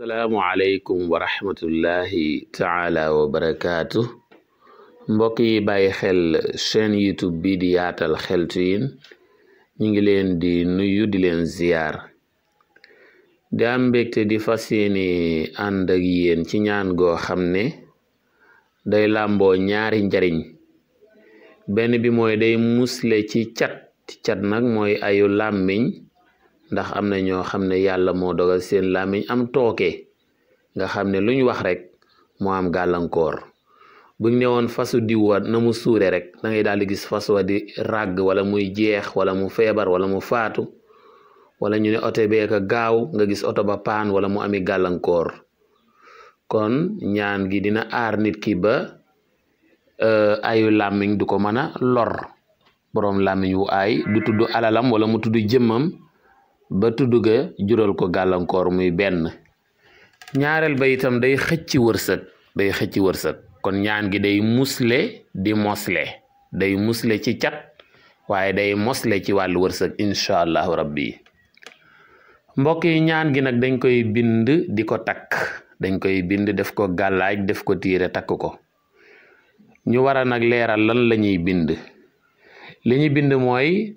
asalaamualeykum wa rahmatullahi taala wa barakaatu. mbokk yi bàyyi xel chaîne youtube bi di yaatal xeltu yin ñu ngi leen di nuyu di leen ziyaar di am mbégte di fas yéene ànd ak yéen ci ñaan goo xam ne day làmboo ñaari njariñ. benn bi mooy day musle ci cat nag mooy ayu làmmiñ, ndax am na ñoo xam ne yàlla moo dogal seen làmmiñ am tooke nga xam ne luñ wax rek moo am gàllankoor. buñ ne woon fasu diw wa na mu suure rek da ngay daal di gis fas wa di ràgg wala muy jeex wala mu feebar wala mu faatu, wala ñu ne oto beeka gaaw nga gis oto ba paan wala mu ami gàllankoor. kon ñaan gi dina aar nit ki ba ayu làmmiñ du ko mën a lor. boroom làmmiñ wu aay du tudd alalam wala mu tudd jëmmam ba tudd ga jural ko gàllankoor muy benn. ñaareel ba itam day xëcc wërsëg. kon ñaan gi day musle di mosle, day musle ci cat waaye day mosle ci wàllu wërsëg incha allahu rabbi. mbokk yi ñaan gi nag dañ koy bind di ko takk, dañ koy bind def ko gàllaaj def ko tiire takk ko. ñu war a nag leeral lan la ñuy bind. li ñu bind mooy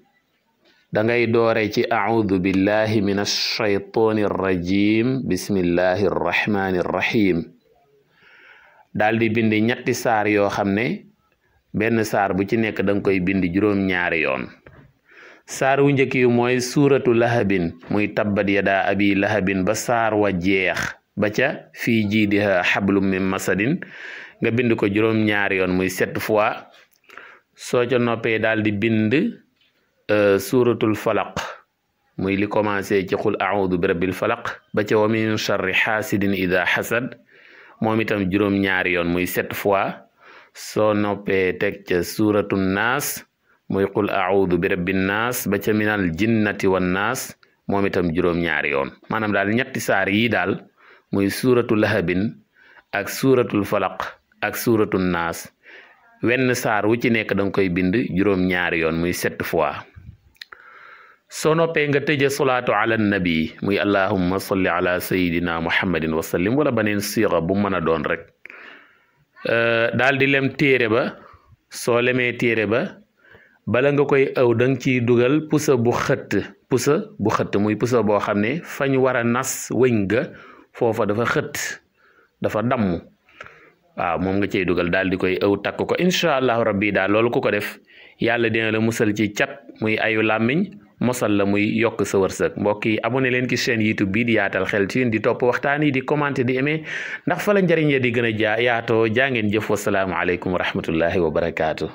dangay doore ci a'udhu billahi min ash-shaytani rajim bismillahi rrahmani rrahim. daal di bind ñetti saar yoo xam ne benn saar bu ci nekk danga koy bind juróom-ñaari yoon. saar wu njëkk yu mooy suuratu lahabin muy tabbat yada abi lahabin ba saar wa jeex ba ca fii jiidiha hablum min masadin nga bind ko juróom-ñaari yoon muy 7 fois. soo ca noppee daal di bind suuratul falaq muy li commencé ci qul a'udhu bi rabbil falaq ba ca wa min sharri hasidin ida hasad moom itam juróom-ñaari yoon muy 7 fois. soo noppee teg ca suuratu naas muy qul a'udhu bi rabbin naas ba ca minal jinnati wan naas moom itam juróom-ñaari yoon. maanaam daal ñetti saar yi daal muy suuratu lahabin ak suuratul falaq ak suuratu naas wenn saar wu ci nekk danga koy bind juróom-ñaari yoon muy 7 fois. soo noppee nga tëje salaatu ala nabi muy allahumma salli ala sayidina muhammadin wa sallim wala baneen siira bu mën a doon rek. daal di lem téere ba. soo lemee téere ba bala nga koy aw danga ciy dugal pusa bu xëtt muy pusa boo xam ne fañ war a nas wëñ ga foofa dafa xëtt dafa damm. waaw moom nga cey dugal daal di koy ëw takk ko incha allahu rabbi. daal loolu ku ko def yàlla dina la musal ci cat muy ayu làmmiñ, mosal la muy yokk sa wërsëg. mbokk yi abonné leen ci chaîne youtube bi di yaatal xeltu yin di topp waxtaan yi di commenter di aimer ndax fa la njariñ ya di gën a yaatoo. jaa ngeen jëf. wasalaamu aleykum wa rahmatullahi wa barakaatu.